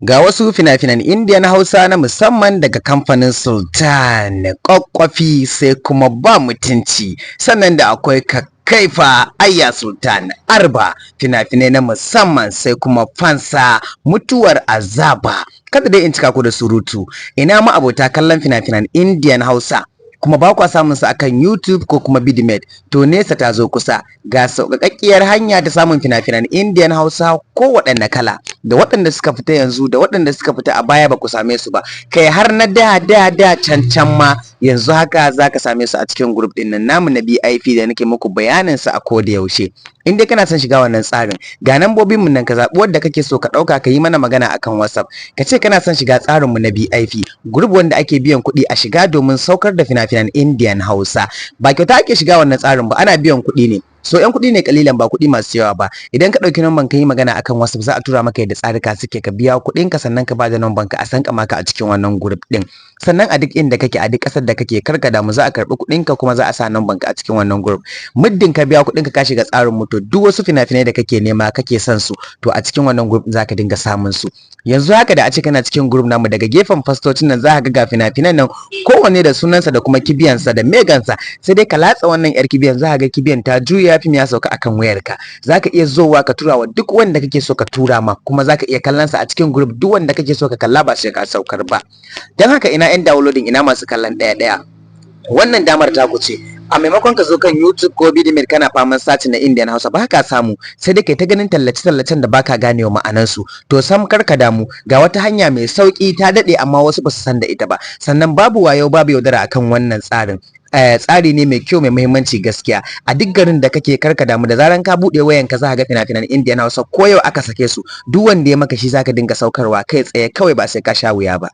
Ga wasu fina-finan Indiya na Hausa na musamman daga kamfanin Sultan, ƙwaƙƙwafi sai kuma ba mutunci, sannan da akwai Kakkaifa Ayya Sultan Arba, fina-finai na musamman, sai kuma Fansa Mutuwar Azaba. Kada dai in cika ku da surutu, ina ma abota kallon fina-finan Indiyan Hausa kuma ba kwa samun su akan YouTube ko kuma Vidmate? To, nesa ta zo kusa. Ga sauƙaƙƙiyar hanya ta samun fina-finan Indian Hausa ko waɗanne kala, da waɗanda suka fita yanzu da waɗanda suka fita a baya ba ku same su ba, kai har na da da da can can ma, yanzu haka za ka same su a cikin group ɗin nan namu na BIP da nake muku bayanin sa a koda yaushe. In dai kana son shiga wannan tsarin, ga nambobin mu nan, ka zaɓi wadda kake so ka ɗauka, ka yi mana magana akan WhatsApp, ka ce kana son shiga tsarin mu na BIP group wanda ake biyan kuɗi a shiga domin saukar da fina-finan Indian Hausa. Ba kyauta ake shiga wannan tsarin ba, ana biyan kuɗi ne. So yan kuɗi ne kalilan, ba kuɗi masu yawa ba. Idan ka ɗauki namban ka yi magana akan WhatsApp, za a tura maka yadda tsarika suke, ka biya kuɗin ka, sannan ka bada namban ka a sanka maka a cikin wannan group ɗin. Sannan a duk inda kake, a duk ƙasar da kake, kar ka damu, za a karɓi kuɗin ka kuma za a sa namban ka a cikin wannan group. Muddin ka biya kuɗin ka, ka shiga tsarin mu, to duk wasu fina-finai da kake nema, kake son su, to a cikin wannan group za ka dinga samun su. Yanzu haka da a ce kana cikin group namu, daga gefen fastocin nan za ka ga fina-finan nan, kowanne da sunansa da kuma kibiyansa da megansa. Sai dai ka latsa wannan yar kibiyan, za ka ga kibiyan ta juya, fim ya sauka akan wayarka. Za ka iya zowa ka tura wa duk wanda kake so ka tura ma, kuma za ka iya kallon sa a cikin group, duk wanda kake so ka kalla, ba sai ka saukar ba. Don haka ina yan downloading, ina masu kallon ɗaya ɗaya, wannan damar ta ce. A maimakon ka zo kan YouTube ko Vidmate kana faman search na Indian Hausa ba ka samu, sai dai kai ta ganin tallace-tallacen da baka ganewa ma'anansu, to sam kar ka damu. Ga wata hanya mai sauki, ta dade amma wasu ba su san da ita ba. Sannan babu wayo, babu yaudara akan wannan tsarin. Tsari ne mai kyau, mai muhimmanci gaskiya. A duk garin da kake, karka damu, da zaran ka buɗe wayanka za ka ga fina-finan Indian Hausa ko yau aka sake su. Duk wanda ya maka shi zaka dinga saukarwa kai tsaye kawai, ba sai ka sha wuya ba.